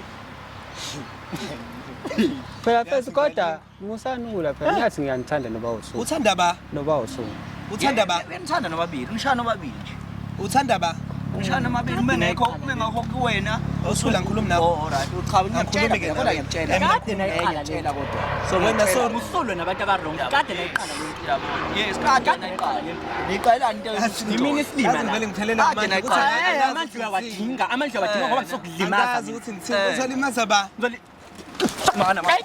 S3: Phela first kodwa musanula phela ngiyathi ngiyanithanda noba usuku.
S5: Uthanda ba?
S3: Noba usuku.
S5: Uthanda ba?
S1: Uyanithanda nobabili, nishaya nobabili nje.
S5: Uthanda ba?
S1: Nishaya nobabili uma ngekho, uma ngekho kuwena.
S5: Awusula ngikhulumi nawe.
S1: Oh, alright. Cha, ngiyakutshela
S5: Angikhulumi ke
S1: kodwa
S5: nawe.
S1: ngiyakutshela.
S4: Kade nayiqala le.
S1: Ngiyakutshela kodwa.
S5: So wena sorry.
S4: Usulwe nabantu abarong. Kade nayiqala le nto.
S1: Yes, kade nayiqala. Niqalelani into
S4: Yimina isilima
S5: Yazi
S4: la.
S5: ngivele ngiphelele
S1: Kade
S5: amandla
S1: nayiqala.
S5: ukuthi
S4: Eh,
S5: angazi
S4: amandla
S5: ukuthi
S4: uyawadinga, amandla uyawadinga ngoba ngizokulimaza.
S5: Angazi ukuthi ngithini. Uzolimaza ba?
S1: Mana mana.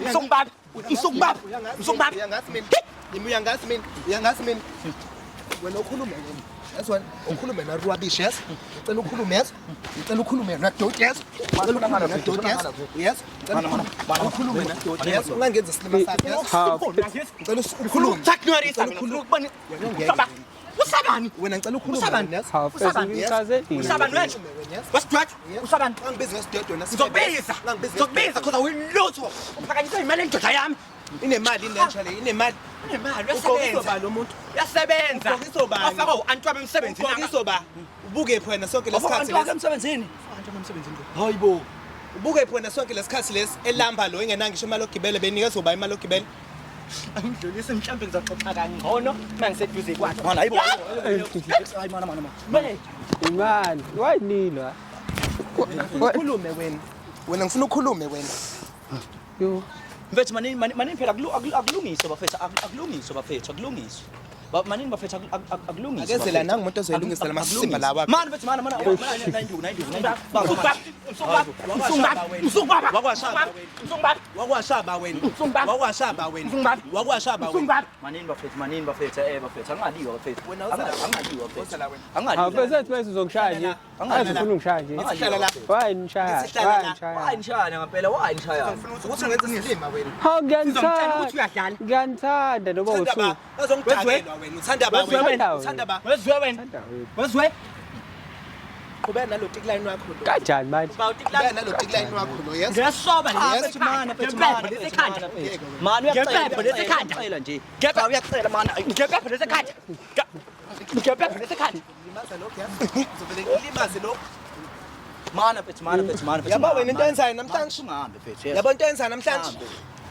S4: Usungibaba, usungibaba, usungibaba.
S5: Uyangazi mina. Yimi uyangazi mina. Uyangazi mina. Wena ukhulume yini? Yazi wena ukhulume na rubbish yes? Ngicela ukhulume yes? Ngicela ukhulume na dot yes? Ngicela ukhulume na dot yes? Yes? Ngicela ukhulume na dot yes? Ungangenzi isilima sakho yes?
S3: Hawu,
S5: Ngicela ukhulume.
S4: Chuck Norris mina ngifuna ukubona. Usaba. Usabani?
S5: Wena ngicela ukhulume
S4: Usabani?
S5: yes?
S3: hawu first
S4: Usabani?
S3: ngichazelile.
S4: Usabani wena?
S5: Yes?
S4: Wasidwethu. Usabani?
S5: Ungangibizi ngesidwedwe wena.
S4: Ngizokubiza.
S5: Ungangibizi
S4: Ngizokubiza because awuyilutho. Uphakanyiswa imali endoda yami.
S5: Inemali inentsha le, inemali.
S4: Unemali
S5: Ugqokiswa
S4: uyasebenza.
S5: ba lo muntu?
S4: Uyasebenza.
S5: Ugqokiswa bani?
S4: Wafaka u-anti wami emsebenzini.
S5: Ugqokiswa ba? Ubukephi wena sonke lesikhathi
S1: Abantu wakhe
S5: lesi?
S1: emsebenzini.
S4: Anti wami emsebenzini.
S1: Hayibo.
S5: Ubukephi wena sonke lesikhathi lesi elamba lo engenanga ngisho imali yokugibela benikezwa ba imali yokugibela?
S4: Angidlulise mhlawumbe ngizoxoxa kangcono uma ngiseduze kwakhe.
S1: Mana hayibo. Hayi mana mana mana.
S3: Imali, why nilwa?
S5: Ukhulume wena. Wena ngifuna ukhulume wena.
S3: Yo,
S1: Mfethu manini manini phela akulungiswe bafethu, akulungiswe bafethu, akulungiswe. Manini bafethu akulungiswe.
S5: Akeze la nangu umuntu ozoyilungisa la masimba lawa.
S1: Mani mfethu mana mana nayinduku nayinduku nayinduku.
S4: Usungibaba, usungibaba, usungibaba.
S5: Wakwashaba wena.
S4: Usungibaba.
S5: Wakwashaba wena.
S4: Usungibaba.
S5: Wakwashaba wena.
S4: Usungibaba.
S5: Wakwashaba wena.
S4: Usungibaba.
S1: Manini bafethu, manini bafethu, bafethu angaliwa bafethu.
S5: Wena uza la.
S1: Angaliwa bafethu.
S5: Uza la wena.
S3: hawu
S1: Angaliwa.
S3: first mase uzongishaya nje. Azi ufuna ungishaya nje.
S5: Ngithi la.
S3: Why nishaya?
S5: Ngithi hlala
S3: Why
S5: la.
S3: nishaya?
S1: Why nishayana ngempela? Why nishayana?
S5: Ukuthi ungenza isilima wena.
S3: Hawu
S4: Ngizomtshela ukuthi
S3: ngiyanithanda.
S4: uyadlala.
S3: Ngiyanithanda noba
S5: Uthanda ba?
S3: usuku.
S5: Bazongidakelwa wena. Uthanda ba
S3: Wezwe
S5: wena?
S3: wena.
S5: Uthanda ba?
S4: Wezwe wena.
S3: Thanda wena.
S4: Wezwe.
S5: Qhubeka nalo tick line wakho lo.
S3: Kanjani manje?
S5: Qhubeka nalo tick line wakho lo yes?
S4: Ngiyasoba
S5: Yes,
S1: Mana mfethu mana mfethu mana mfethu. Mana uyacela
S4: Ngempepho lesekhanda.
S1: uyacela nje. Cha uyacela mana.
S4: Ngempepho lesekhanda. Ngempepho lesekhanda.
S5: Limaza lokho yes? Ngizovele ngilimaze lokho.
S1: Mana mfethu mana mfethu mana mfethu.
S5: Yabo wena into oyenzayo namhlanje?
S1: Ungahambi mfethu.
S5: Yabo into oyenzayo namhlanje?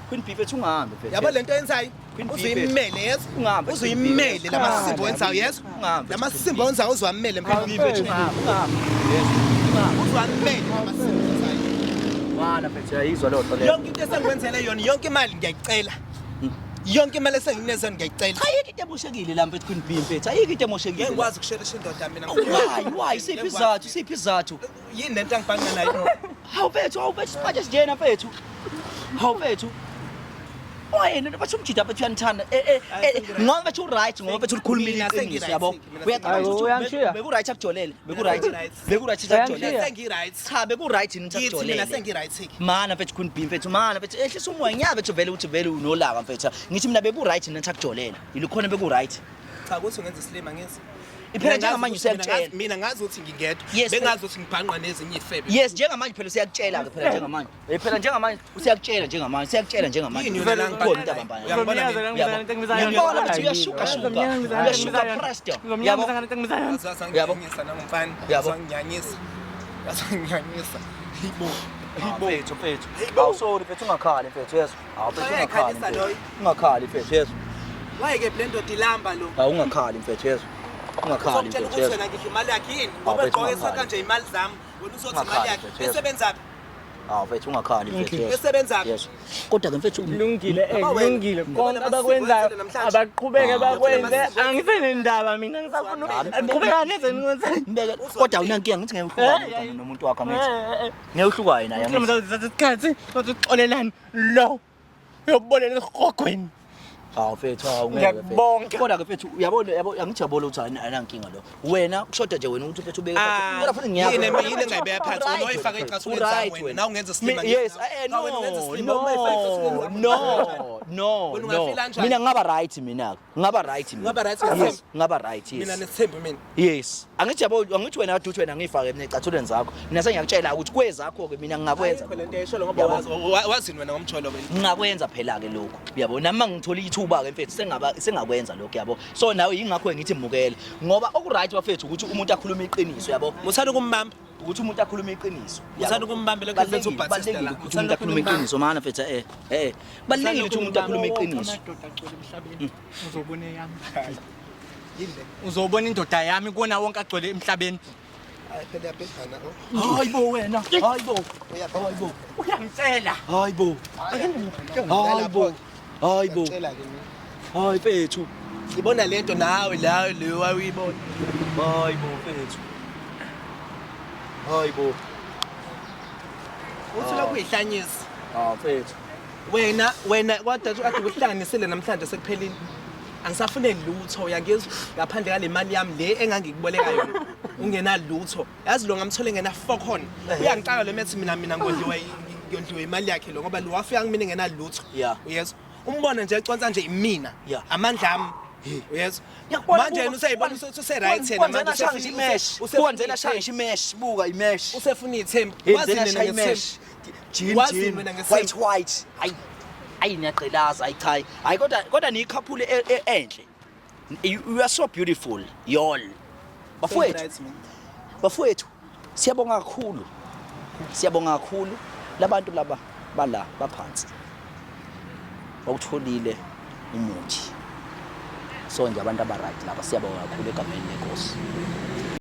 S1: Queen B mfethu ungahambi mfethu.
S5: Yabo lento oyenzayo?
S1: Queen B,
S5: Uzuyimele yes?
S1: Ungahambi.
S5: Uzuyimele lamasimba owenzayo yes?
S1: Ungahambi.
S5: Lamasimba owenzayo uzwamele
S3: Hawu,
S5: mfethu.
S3: mfethu.
S1: Ungahambi. Ungahambi. Yes. Ungahambi.
S5: Uzwamele lamasimba owenzayo.
S1: Mana mfethu uyayizwa leyo nto leyo.
S5: Yonke into esengikwenzele yona, yonke imali ngiyayicela. Yonke imali esenginikeze yona ngiyayicela.
S1: Cha ayikho into emoshekile la mfethu Queen B mfethu. Ayikho into emoshekile.
S5: Ngeke ngikwazi ukusherisha indoda mina.
S1: Why? Siphi isizathu? Siphi isizathu?
S5: Yini lento angibhanga nayo?
S1: Hawu mfethu, hawu mfethu, sipatshe sinjena mfethu. Hawu mfethu. Wena bathi umjida bethu uyanithanda. Ngoba bethu uright ngoba bethu ulikhulumile iqiniso yabo. Uyacabanga ukuthi beku right akujolele, beku right. Beku right akujolele.
S5: Sengi right.
S1: Cha beku right yini ukuthi
S5: Ngithi mina
S1: akujolele.
S5: sengi right.
S1: Mana mfethu Queen B mfethu mana mfethu ehlisa umoya ngiyabe mfethu vele ukuthi vele unolaka mfethu. Ngithi mina beku right yini ukuthi akujolele. Yilukhona beku right.
S5: Cha ukuthi ungenza isilima ngithi.
S1: Iphela njengamanje usiyakutshela.
S5: Mina ngazi ukuthi ngingedwa.
S1: Yes,
S5: Bengazi ukuthi ngibhanqwa nezinye izifebe.
S1: Yes, njengamanje phela usiyakutshela ke phela njengamanje. Phela njengamanje usiyakutshela njengamanje, usiyakutshela njengamanje.
S5: Yini yona la
S1: Ukhona umuntu abambanayo.
S5: Uyangibona mina?
S1: Ngiyabona ukuthi uyashuka shuka. Uyashuka pressed. Yabo. Yabo.
S5: Yabo. Nangumfana.
S1: Yabo.
S5: Uzanginyanyisa. Uzanginyanyisa. Hibo.
S1: Hibo. Mfethu mfethu. Awu sorry mfethu ungakhali mfethu yezwa. Awu mfethu ungakhali.
S5: Uyayikhalisa
S1: mfethu.
S5: loyo.
S1: Ungakhali mfethu yezwa.
S5: Wayeke le ndoda ilamba lo.
S1: Awu ungakhali mfethu yezwa. Ungakhali
S5: Uzomtshela
S1: mfethu
S5: ukuthi
S1: yezwa.
S5: wena ngidla imali yakhe yini?
S1: Awu,
S5: Ngoba
S1: mfethu,
S5: egqoke
S1: ungakhali.
S5: kanje imali zami. Wena uzothi imali
S1: Ungakhali,
S5: yakhe.
S1: mfethu, yezwa.
S5: Esebenzaphi?
S1: Awu mfethu ungakhali mfethu yezwa.
S5: Esebenzaphi?
S1: Yezwa. Kodwa ke mfethu
S4: Kulungile,
S5: Ngoba wena-
S4: kulungile.
S5: ngoba
S4: Konke
S5: namasiko
S4: abakwenzayo
S5: wenzile namhlanje.
S4: abaqhubeke bakwenze.
S5: Namasiko
S4: Angisenendaba mina ngisafuna qhubeka nenze nikwenze.
S1: mbeke kodwa awunankinga ngithi ngeke uhlukane nomuntu wakho angithi. Ngeke uhlukane naye angithi.
S4: Mhlawumbe isikhathi sokuxolelana lo uyobolela esihogweni.
S1: Hawu mfethu hawu ngeke mfethu.
S4: Ngiyakubonga.
S1: Kodwa ke mfethu uyabona yabo angijabule ukuthi ayinankinga lo. Wena kushoda nje wena ukuthi mfethu ubeke phansi. Kodwa futhi ngiyakho.
S5: Yini yini engayibeka phansi? Wena oyifaka ecathulweni zami wena. Nawe ungenza isilima ngithi
S1: Yes,
S5: nawe.
S1: eh
S5: Nawe wena ungenza
S1: no.
S5: isilima, uma uyifaka ecathulweni
S1: No.
S5: zami.
S1: No. No.
S5: Wena
S1: No.
S5: ungafila kanjani?
S1: Mina ngaba right mina. Ngaba right mina.
S5: Ungaba right
S1: Yes,
S5: ngesithembu?
S1: ngaba right yes.
S5: Mina nesithembu mina.
S1: Yes. Angithi yabo angithi wena kade uthi wena ngifake mina ecathulweni zakho. Mina sengiyakutshela ukuthi kwezakho ke mina ngingakwenza.
S5: Ayikho lento eyisholo ngoba
S1: Yabo.
S5: wazi wazini wena ngomjolo wena.
S1: Ngingakwenza phela ke lokho. Uyabo nami mangithola ithuba ke mfethu sengaba sengakwenza lokho yabo. So nawe yingakho ngithi mukela ngoba oku right bafethu ukuthi umuntu akhulume iqiniso yabo.
S5: Muthanda ukumbamba.
S1: Ukuthi umuntu akhulume iqiniso.
S5: Uthanda ukumbamba lokho mfethu uBaptista la.
S1: Balulekile ukuthi umuntu akhulume iqiniso mana mfethu eh. Balulekile ukuthi umuntu akhulume iqiniso.
S4: Amadoda agcwele emhlabeni. Uzobona eyami. Uzobona indoda yami kuwona wonke agcwele emhlabeni.
S5: Hayi phela uyabhedana oh.
S1: Hayibo wena. Hayibo. Hayibo.
S4: Uyangitshela.
S1: Hayibo. Hayibo. Hayibo.
S5: Ngiyakutshela ke mina.
S1: Hayi mfethu.
S5: Ibona lento nawe la leyo wawuyibona.
S1: Hayibo mfethu. Hayibo.
S5: Uthi lokhu uyihlanyisa.
S1: Ah mfethu.
S5: Wena wena kodwa kade kuhlanganisile namhlanje sekuphelile. Angisafune lutho uyangizwa ngaphandle kale mali yami le engangikuboleka yona. Ungena lutho. Yazi lo ngamthole ngena 4 khona. Uyangixaka lo methi mina mina ngondliwa ngondliwa imali yakhe lo ngoba lo wafika kumina ngena lutho.
S1: Yeah.
S5: Uyezwa? Umbona nje econsa nje imina.
S1: Yeah.
S5: Amandla ami. Uyezwa?
S1: Ngiyakubona
S5: Manje yena
S1: buka.
S5: useyibona use right yena
S1: Kwenzena
S5: manje
S1: shaya ngisho imesh. Kwenzena shaya ngisho imesh. Buka imesh.
S5: usefuna ithembu.
S1: Wazini
S5: Wazini
S1: shaya
S5: wena
S1: imesh.
S5: ngesithembu?
S1: Jean
S5: Wazini
S1: jean.
S5: wena ngesithembu?
S1: White white. Hayi. Hayi niyagqilaza hayi cha. Hayi kodwa kodwa niyikhaphule enhle. You are so beautiful y'all. Bafowethu.
S5: Right, man.
S1: Bafowethu siyabonga kakhulu. Siyabonga kakhulu labantu laba bala baphansi. Bawutholile umuthi. So nje abantu aba right laba siyabonga kakhulu egameni lenkosi.